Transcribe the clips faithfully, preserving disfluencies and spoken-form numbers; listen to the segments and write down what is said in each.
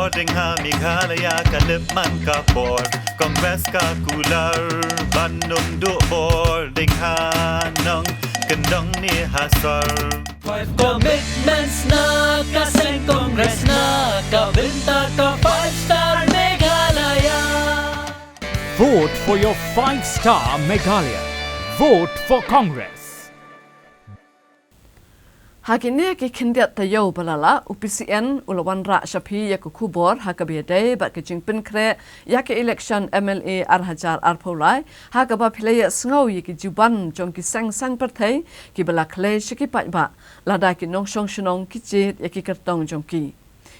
Ding ha Meghalaya ka lip man ka por, Congress ka kular ban nung duh bor, ding ha nong kendong ni ha sor. Five commitments na ka seng Congress na ka bynta ka five star Meghalaya. Vote for your five star Meghalaya. Vote for Congress. Ha kine ki khyndiat taïew ba la lah, u P C N u la wanrah sha phi ïa ka khubor ha kaba ïadei bad ka jingpynkhreh ïa ka election M L A ar hajar arphew lai, ha kaba phi la ïa sngew ïa ki juban jong ki seng saiñ pyrthei kiba la khlei sha ki paidbah, lada ki nongshong shnong ki jied ïa ki kyrtong jong ki.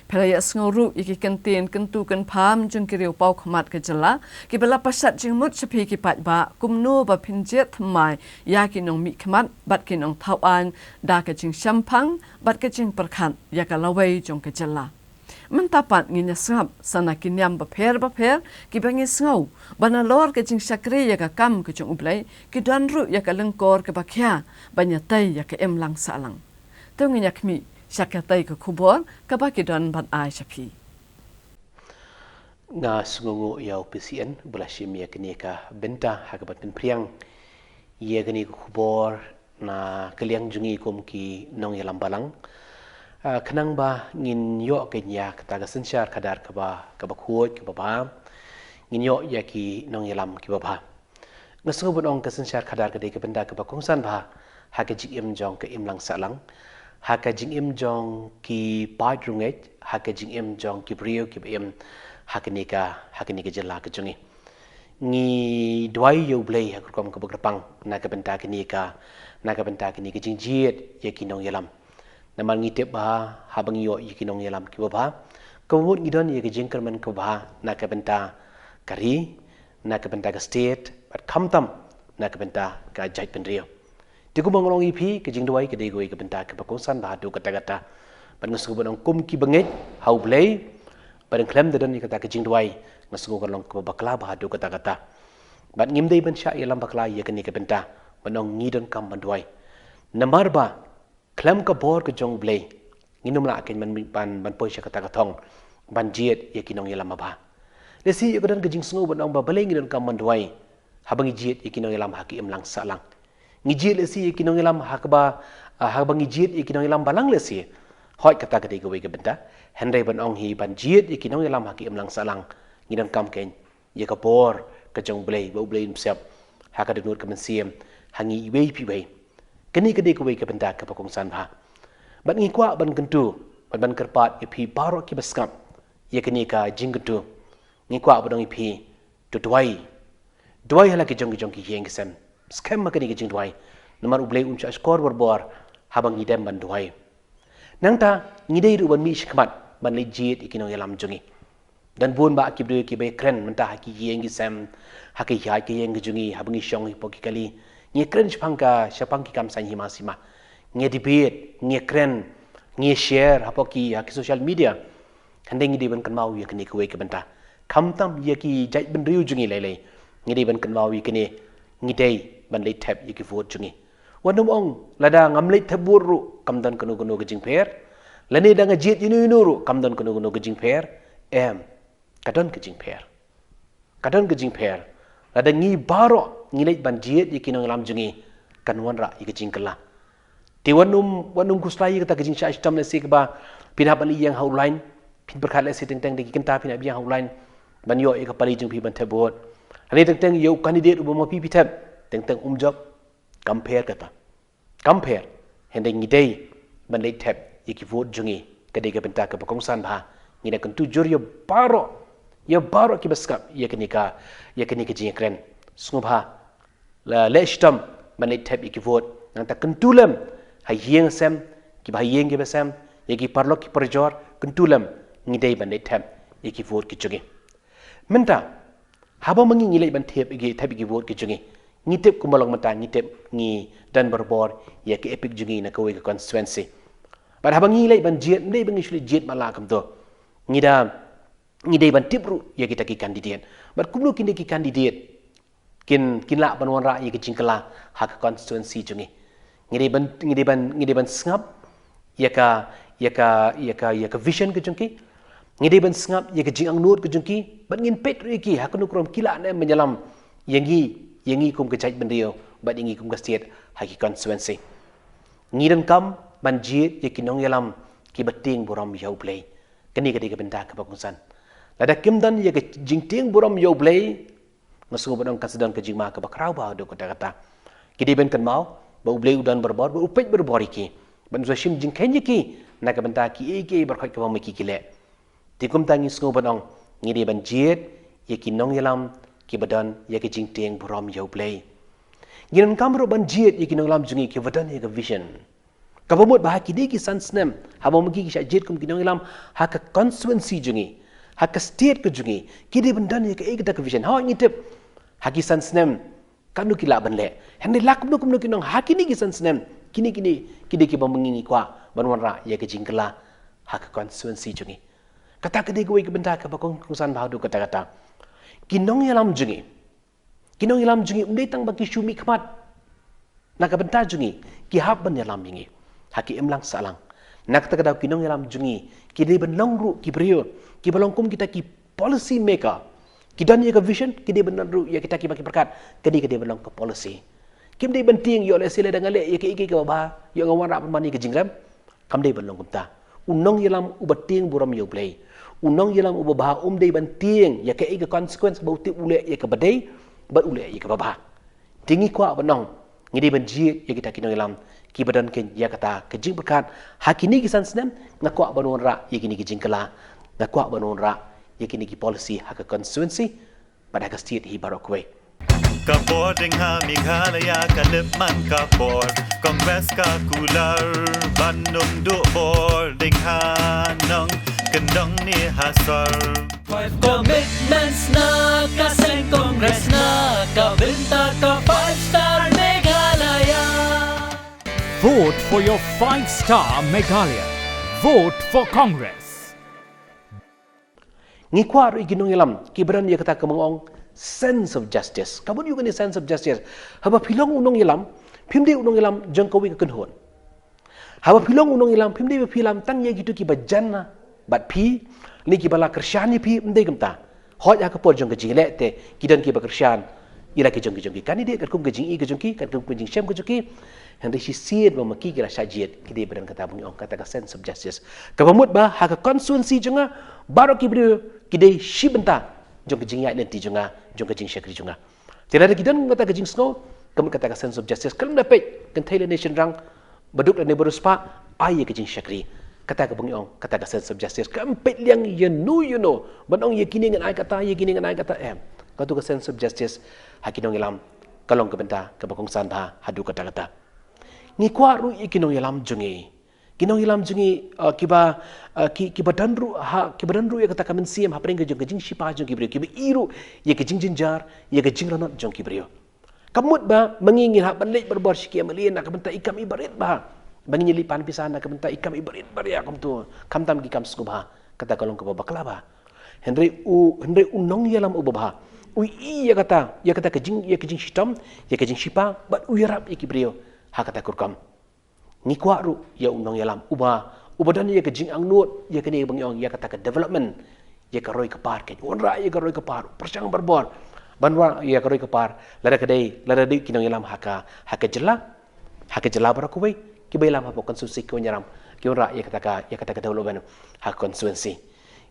Phi la ïa sngew ruh ïa ki kyntien kyntu kynpham jong ki riew paw khmat ka jylla kiba la pashat jingmut sha phi ki paidbah kumno ba phin jied thymmai ïa ki nongmihkhmat bad ki nongthaw aiñ da ka jingshemphang bad ka jingpyrkhat ïa ka lawei jong ka jylla. Mynta pat ngin ïa sngap sa na ki niam bapher bapher kiba ngi sngew ba nalor ka jingshakri ïa ka kam ka jong U Blei, ki don ruh ïa ka lyngkor kaba khia ban ïatei ïa ka imlang sahlang. To ngin ïa khmih sha katei ka khubor kaba ki don ban ai sha phi. Nga sngewnguh ïa u P C N ba la shim ïa kane ka bynta ha kaba pynphriang ïa kane ka khubor na ka liang jong ngi kum ki nongïalam balang. Ah, khnang ba ngin ïoh kane ïa kata ka synshar khadar kaba, kaba khuid, kaba bha. Ngin ïoh ïa ki nongïalam kiba bha. Nga sngew ban ong ka synshar khadar ka dei ka bynta kaba kongsan bha ha ka jingim jong ka imlang sahlang, ha ka jingim jong ki paid riew ngeit, ha ka jingim jong ki briew kiba im ha kane ka, ha kane ka jylla ka jong ngi. Ngi duwai ïa U Blei ha ka rukom kaba kyrpang na ka bynta kane ka, na ka bynta kane ka jingjied ïa ki nongïalam. Namar ngi tip ba haba ngi ïoh ïa ki nongïalam kiba bha, kaba mut ngi don ïa ka jingkyrmen kaba bha na ka bynta ka ri, na ka bynta ka state bad khamtam na ka bynta ka jaitbynriew. Te kumba nga ong ïa phi, ka jingduwai ka dei kawei ka bynta kaba kongsan bha haduh katta katta. Bad nga sngew ban ong kum kiba ngeit ha U Blei, bad khlem da don ïa kata ka jingduwai, nga sngew kan long kaba bakla bha haduh katta katta. Bad ngim dei ban shah ïalam bakla ïa kane ka bynta ban ong ngi donkam ban duwai. Namar ba khlem ka bor ka jong U Blei, ngin ym lah kein ban, ban, ban poi sha kata ka thong ban jied ïa ki nongïalam ba bha. Lehse ïa ka don ka jingsngew ban ong ba balei ngi donkam ban duwai haba ngi jied ïa ki nongïalam ha ki imlang sahlang. Ngi jied lehse ïa ki nongïalam ha kaba, ah, haba ngi jied ïa ki nongïalam balang lehse. Hooid, kata ka dei kawei ka bynta. Hynrei ban ong hi ban jied ïa ki nongïalam ha ki imlang sahlang, ngi donkam kein ïa ka bor ka jong U Blei, ba U Blei un pynshep ha ka dohnud ka mynsiem ha ngi iwei pa iwei. Kane ka dei kawei ka bynta kaba kongsan bha. Bad ngi kwah ban kyntu bad ban kyrpad ïa phi baroh kiba sngap ïa kane ka jingkyntu. Ngi kwah ban ong ïa phi, to duwai. Duwai ha la ki jong ki jong ki ïing ki sem. Skhem ha kane ka jingduwai. Namar U Blei un shah shkor borbor haba ngi dem ban duwai. Nangta ngi dei ruh ban mih shakhmat ban leit jied ïa ki nongïalam jong ngi. Don bun bah ki briew kiba ïakren mynta ha ki ïing ki sem, ha ki ïaid ki ïing ki jong ngi, haba ngi shong hapoh ki kali. Ngi ïakren shaphang ka, shaphang ki kam saiñ hima sima. Ngi debate, ngi ïakren, ngi share hapoh ki, ha ki social media. Hynrei ngi dei ban kynmaw ïa kane kawei ka bynta. Khamtam ïa ki jaitbynriew jong ngi lei lei. Ngi dei ban kynmaw ïa kane, ngi dei ban leit thep ïa ki vote jong ngi. Wat nym ong lada ngam leit thep vote ruh kam don kano kano ka jingpher. Lane da nga jied ïano ïano ruh kam don kano kano ka jingpher. Em, ka don ka jingpher. Ka don ka jingpher. Lada ngi baroh ngi leit ban jied ïa ki nongïalam jong ngi, kan wanrah ïa ka jingkylla. Te wat nym, wat nym khuslai ïa kata ka jingshah shitom lehse kaba phin hap ban leit ïeng ha u line, phin pyrkhat lehse teng teng da ki kynta phin hap ïeng ha u line ban ïoh ïa ka pali jong phi ban thep vote. Lane teng teng ïa u candidate uba ma phi phi thep, teng teng um jop. Kam pher kata. Kam pher. Hynrei ngi dei ban leit thep ïa ki vote jong ngi, ka dei ka bynta kaba kongsan bha. Ngi dang kyntu jur ïa baroh, ïa baroh kiba sngap ïa kane ka, ïa kane ka jingïakren. Sngewbha, la leh shitom ban leit thep ïa ki vote. Nangta kyntu lem ha ïing sem, kiba ha ïing kiba sem, ïa ki paralok ki parajor, kyntu lem, ngi dei ban leit thep ïa ki vote ki jong ngi. Mynta haba ma ngi ngi leit ban thep ïa ki, thep ïa ki vote ki jong ngi, ngi tip kumba long mynta, ngi tip ngi don borbor ïa ka EPIC jong ngi na kawei ka constituency. Bad haba ngi leit ban jied, ym dei ba ngi shu leit jied matlah kumto. Ngi da, ngi dei ban tip ruh ïa kita ki candidate. Bad kumno kine ki candidate kin, kin lah ban wanrah ïa ka jingkylla ha ka constituency jong ngi. Ngi dei ban, ngi dei ban, ngi dei ban sngap ïa ka, ïa ka, ïa ka, ïa ka vision ka jong ki. Ngi dei ban sngap ïa ka jingangnud ka jong ki, bad ngin peit ruh ïa ki ha kano ka rukom ki lah ne em ban ïalam ïa ngi, ïa ngi kum ka jaitbynriew bad ïa ngi kum ka state ha ki constituency. Ngi donkam ban jied ïa ki nongïalam kiba tieng burom ïa U Blei. Kane ka dei ka bynta kaba kongsan. Lada kim don ïa ka jingtieng burom ïa U Blei, nga sngew ba dang kan sa don ka jingma kaba khraw bha haduh katta katta. Ki dei ban kynmaw ba U Blei u don barabor, ba u peit barabor ïa ki, ban sa shim jingkheiñ ïa ki na ka bynta kiei kiei baroh kaba ma ki ki leh. Te kumta ngi sngew ba dang ngi dei ban jied ïa ki nongïalam kiba don ïa ka jingtieng burom ïa U Blei. Ngi donkam ruh ban jied ïa ki nongïalam jong ngi kiba don ïa ka vision. Kaba mut ba ha kine ki san snem, haba ma ki ki shah jied kum ki nongïalam ha ka constituency jong ngi, ha ka state ka jong ngi, ki dei ban don ïa kaei kata ka vision. Hooid, ngi tip ha ki san snem katno ki lah ban leh. Hynrei la kumno kumno ki nong, ha kine ki san snem, kine kine ki dei kiba ma ngi ngi kwah ban wanrah ïa ka jingkylla ha ka constituency jong ngi. Kata ka dei kawei ka bynta kaba kong, kongsan bha haduh katta katta. Ki nongïalam jong ngi, ki nongïalam jong ngi ym dei tang ba ki shu mihkhmat na ka bynta jong ngi, ki hap ban ïalam ïa ngi ha ki imlang sahlang. Na kata ka daw ki nongïalam jong ngi ki dei ban long ruh ki briew kiba long kum kita ki policy maker. Ki don ïa ka vision, ki dei ban don ruh ïa kita kiba ki pyrkhat, ka dei, ka dei ban long ka policy. Kim dei ban tieng ïoh lehse lada nga leh ïa kaei kaei kaba bha, ïoh nga wanrah ban man ïa ka jingrem. Kam dei ban long kumta. U nongïalam uba tieng burom ïa U Blei, u nongïalam uba bha um dei ban tieng ïa kaei ka consequence ba u tip u leh ïa kaba dei bad u leh ïa kaba bha. Te ngi kwah ban ong, ngi dei ban jied ïa kita ki nongïalam kiba don kein ïa kata ka jingpyrkhat. Ha kine ki san snem nga kwah ban wanrah ïa kine ki jingkylla, nga kwah ban wanrah ïa kine ki policy ha ka constituency bad ha ka state hi baroh kawei. Ka bor ding ha Meghalaya ka lip man ka bor, Congress ka kular ban ym duh bor ding ha nong kyndong ne ha sor. Five commitments na ka seng Congress na ka bynta ka five star Meghalaya. Vote for your five star Meghalaya. Vote for Congress. Ngi kwah ruh ïa ki nongïalam kiba don ïa kata kaba ngi ong sense of justice. Ka mut ïa kane sense of justice, haba phi long u nongïalam, phim dei u nongïalam jong kawei ka kynhun. Haba phi long u nongïalam, phim dei ba phi ïalam tang ïa kito kiba jan bad phi ne kiba la kyrshan ïa phi, ym dei kumta. Hooid, ha ka por jong ka jingleh te ki don kiba kyrshan ïa la ki jong ki jong ki candidate katkum ka jingïeit ka jong ki, katkum ka jingshem ka jong ki. Hynrei shisien ba ma ki ki la shah jied, ki dei ba don kata ba ngi ong kata ka sense of justice. Kaba mut ba ha ka constituency jong nga baroh ki briew ki dei shi bynta jong ka jingïaid lynti jong nga, jong ka jingshakri jong nga. Te lada ki don kata ka jingsngew, ka mut kata ka sense of justice, khlem da peit kynthei lane shynrang, baduk lane bariewspah, ai ïa ka jingshakri. Kata kaba ngi ong kata ka sense of justice, kam peit liang ïano ïano ban ong ïa kine ngan ai kata, ïa kine ngan ai kata, em. Kato ka sense of justice ha ki nongïalam ka long ka bynta kaba kongsan bha haduh katta katta. Ngi kwah ruh ïa ki nongïalam jong ngi, ki nongïalam jong ngi, uh, kiba, uh, ki, kiba don ruh ha, kiba don ruh ïa kata ka mynsiem hapdeng ka jong ka jingshipa jong ki briew, kiba i ruh ïa ka jingjynjar, ïa ka jingranot jong ki briew. Ka mut ba ma ngi ngin hap ban leit barabor sha ki M L A na ka bynta i kam i barit bha, ba ngin ïaleh pan pisa na ka bynta i kam i barit baria kumto, khamtam ki kam sngewbha. Kata ka long kaba bakla bha. Hynrei u, hynrei u nongïalam uba bha u i ïa kata, ïa kata ka jing, ïa ka jingshitom, ïa ka jingshipa, bad u ïarap ïa ki briew ha kata ka rukom. Ngi kwah ruh ïa u nongïalam uba, uba don ïa ka jingangnud ïa kane ba ngi ong ïa kata ka development, ïa ka roi ka par, ka wanrah ïa ka roi ka par, pyrshang barabor ban wanrah ïa ka roi ka par. Lada ka dei, lada dei ki nongïalam ha ka, ha ka jylla, ha ka jylla baroh kawei, kiba ïalam hapoh constituency ki wanrah, ki wanrah ïa kata ka, ïa kata ka development ha ka constituency.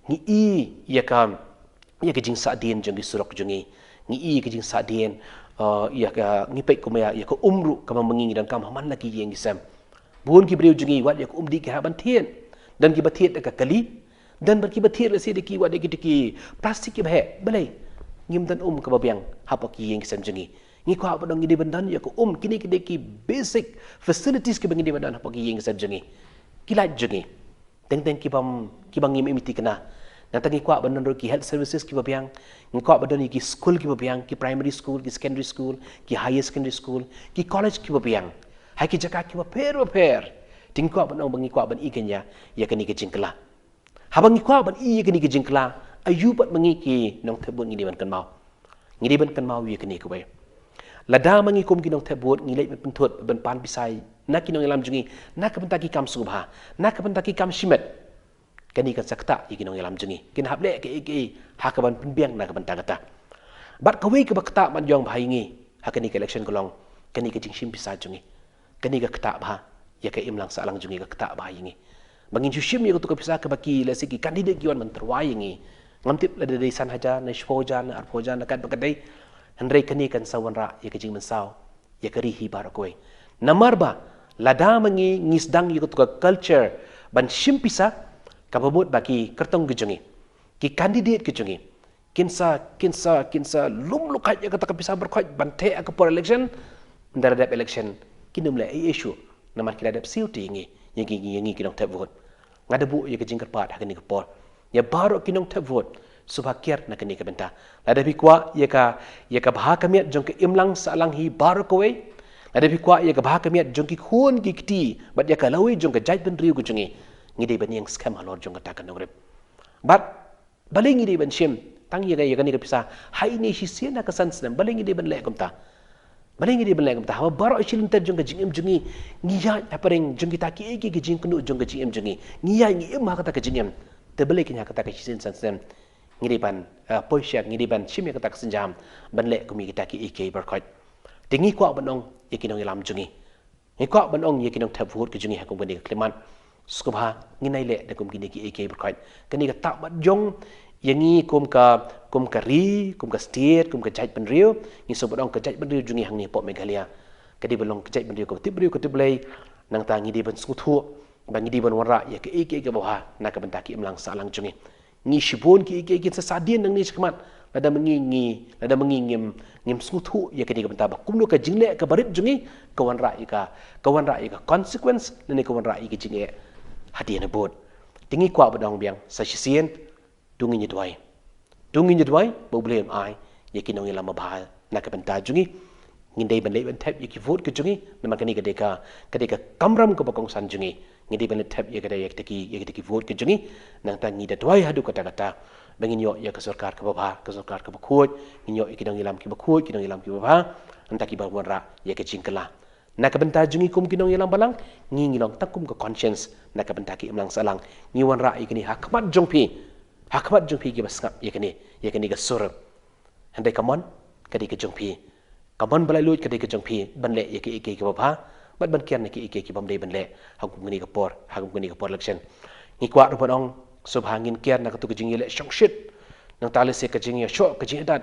Ngi i ïa ka, ïa ka jingsahdien jong ki surok jong ngi. Ngi i ïa ka jingsahdien, uh, ïa ka, ngi peit kumba ïa, ïa ka um ruh kaba ma ngi ngi donkam ha man la ki ïing ki sem. Bun ki briew jong ngi wat ïa ka um dih ki hap ban thied. Don kiba thied da ka kali, don bad kiba thied lehse da ki, wat da ki, da ki plastik kiba heh. Balei? Ngim don um kaba biang hapoh ki ïing ki sem jong ngi. Ngi kwah ba dang ngi dei ban don ïa ka um, kine ki dei ki basic facilities kiba ngi dei ban don hapoh ki ïing ki sem jong ngi. Ki lait jong ngi. Teng teng kiba, kiba ngim im ïa ki kena. Nangta ngi kwah ban don ruh ki health services kiba biang. Ngi kwah ban don ïa ki skul kiba biang, ki primary school, ki secondary school, ki higher secondary school, ki college kiba biang ha ki jaka kiba pher ba pher. Te ngi kwah ban ong ba ngi kwah ban i kane ïa, ïa kane ka jingkylla. Haba ngi kwah ban i ïa kane ka jingkylla, aïu pat ma ngi ki nongthep vote ngi dei ban kynmaw? Ngi dei ban kynmaw ïa kane kawei. Lada ma ngi kum ki nongthep vote ngi leit ban pynthut, ban pan pisa na ki nongïalam jong ngi na ka bynta ki kam sngewbha, na ka bynta ki kam shimet, Kane kan sa ktah ïa ki nongïalam jong ngi. Kin hap leh kaei kaei ha kaban pynbiang na ka bynta kata. Bad kawei kaba ktah ban ïong bha ïa ngi ha kane ka election ka long kane ka jingshim pisa jong ngi. Kane ka ktah bha ïa ka imlang sahlang jong ngi, ka ktah bha ïa ngi. Ba ngin shu shim ïa kato ka pisa kaba ki, lehse ki candidate ki wan ban tyrwa ïa ngi. Ngam tip lada dei san hajar ne shiphew hajar ne arphew hajar ne katba ka dei. Hynrei kane kan sa wanrah ïa ka jingmynsaw ïa ka ri hi baroh kawei. Namar ba lada ma ngi ngi sdang ïa kato ka culture ban shim pisa, kaba mut ba ki kyrtong ki jong ngi, ki candidate ki jong ngi, kin sa, kin sa, kin sa lum lukait ïa kata ka pisa baroh khoit ban theh ha ka por election. Ynda la dep election kin ym leh ei ei shuh. Namar ki la dep siew te ïa ngi, ïa ngi, ïa ngi ki nongthep vote. Nga da buh ïa ka jingkyrpad ha kane ka por ïa baroh ki nongthep vote, sngewbha kiar na kane ka bynta. Lada phi kwah ïa ka, ïa ka bha ka miat jong ka imlang sahlang hi baroh kawei, lada phi kwah ïa ka bha ka miat jong ki khun ki kti bad ïa ka lawei jong ka jaitbynriew ka jong ngi, ngi dei ban ïeng skhem halor jong kata ka nongrim. Bad balei ngi dei ban shim tang ïa ka, ïa kane ka pisa ha ine shisien ha ka san snem? Balei ngi dei ban leh kumta? Balei ngi dei ban leh kumta? Haba baroh shi lynter jong ka jingim jong ngi ngi ïaid hapdeng jong kita kiei kiei ki jingkynduh jong ka jingim jong ngi, ngi ïaid ngi im ha kata ka jingim. Te balei kane ha kata ka shisien san snem ngi dei ban, eh, poi shek, ngi dei ban shim ïa kata ka sienjam ban leh kum ïa kita kiei kiei baroh khoit? Te ngi kwah ban ong ïa ki nongïalam jong ngi, ngi kwah ban ong ïa ki nongthep vote ki jong ngi ha kum kane ka khyllipmat, sngewbha ngin ïai leh da kum kine kiei kiei baroh khoit. Kane ka ktah bha ïong ïa ngi kum ka, kum ka ri, kum ka state, kum ka jaitbynriew. Ngi sngewbha ban ong ka jaitbynriew jong ngi hangne hapoh Meghalaya ka dei ban long ka jaitbynriew kaba tip briew, kaba tip Blei. Nangta ngi dei ban sngewthuh ba ngi dei ban wanrah ïa kaei kaei kaba bha na ka bynta ka imlang sahlang jong ngi. Ngi shibun kiei kiei kin sa sah dien nangne shakhmat. Lada ma ngi, ngi, lada ma ngi ngim, ngim sngewthuh ïa kane ka bynta ba kumno ka jingleh kaba rit jong ngi ka wanrah ïa ka, ka wanrah ïa ka consequence lane ka wanrah ïa ka jingeh hadien habud. Te ngi kwah ban ong biang sa shisien, to ngin ïa duwai. To ngin ïa duwai ba U Blei un ai ïa ki nongïalam babha na ka bynta jong ngi. Ngin dei ban leit ban thep ïa ki vote ki jong ngi, namar kane ka dei ka, ka dei ka kamram kaba kongsan jong ngi. Ngin dei ban leit thep ïa ka, ïa kita ki, ïa kita ki vote ki jong ngi. Nangta ngi da duwai haduh katta katta ba ngin ïoh ïa ka sorkar kaba bha, ka sorkar kaba khuid, ngin ïoh ïa ki nongïalam kiba khuid, ki nongïalam kiba bha, nangta kiba wanrah ïa ka jingkylla. Na ka bynta jong ngi kum ki nongïalam balang, ngi ngi long tang kum ka conscience na ka bynta ka imlang sahlang. Ngi wanrah ïa kane ha khmat jong phi, ha khmat jong phi kiba sngap ïa kane, ïa kane ka sur. Hynrei ka mon ka dei ka jong phi. Ka mon ba laitluid ka dei ka jong phi ban leh ïa kaei kaei kaba bha bad ban kiar na kaei kaei kaba ym dei ban leh ha kum kane ka por, ha kum kane ka por election. Ngi kwah ruh ban ong sngewbha ngin kiar na kato ka jingïaleh shongshit. Nangta lehse ka jingïashoh, ka jingïadat,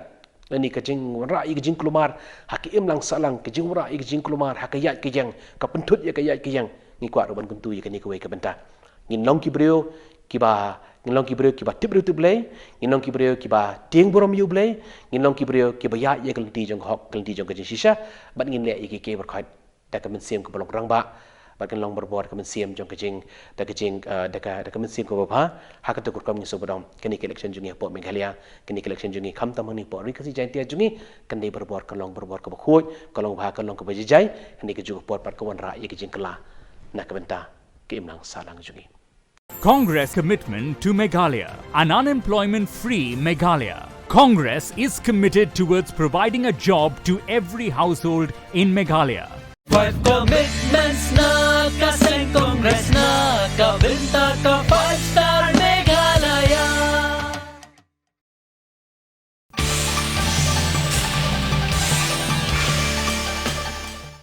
lane ka jingwanrah ïa ka jingkulmar ha ka imlang sahlang, ka jingwanrah ïa ka jingkulmar ha ka ïaid ka ïeng, ka pynthut ïa ka ïaid ka ïeng. Ngi kwah ruh ban kyntu ïa kane kawei ka bynta. Ngin long ki briew kiba, ngin long ki briew kiba tip briew tip Blei, ngin long ki briew kiba tieng burom ïa U Blei, ngin long ki briew kiba ïaid ïa ka lynti jong ka hok, ka lynti jong ka jingshisha, bad ngin leh ïa kiei kiei baroh khoit da ka mynsiem kaba long rangbah, bad kan long barabor ka mynsiem jong ka jing, da ka jing, eh, da ka, da ka mynsiem kaba bha. Ha kato ka rukom ngi sngewbha ban ong kane ka election jong ngi hapoh Meghalaya, kane ka election jong ngi khamtam hangne hapoh Ri Khasi Jaiñtia jong ngi, kan dei barabor, kan long barabor kaba khuid, kan long bha, kan long kaba jai jai. Hynrei kajuh ka por pat ka wanrah ïa ka jingkylla na ka bynta ka imlang sahlang jong ngi. Congress commitment to Meghalaya, an unemployment-free Meghalaya. Congress is committed towards providing a job to every household in Meghalaya. Five commitments na ka seng Congress, na ka bynta ka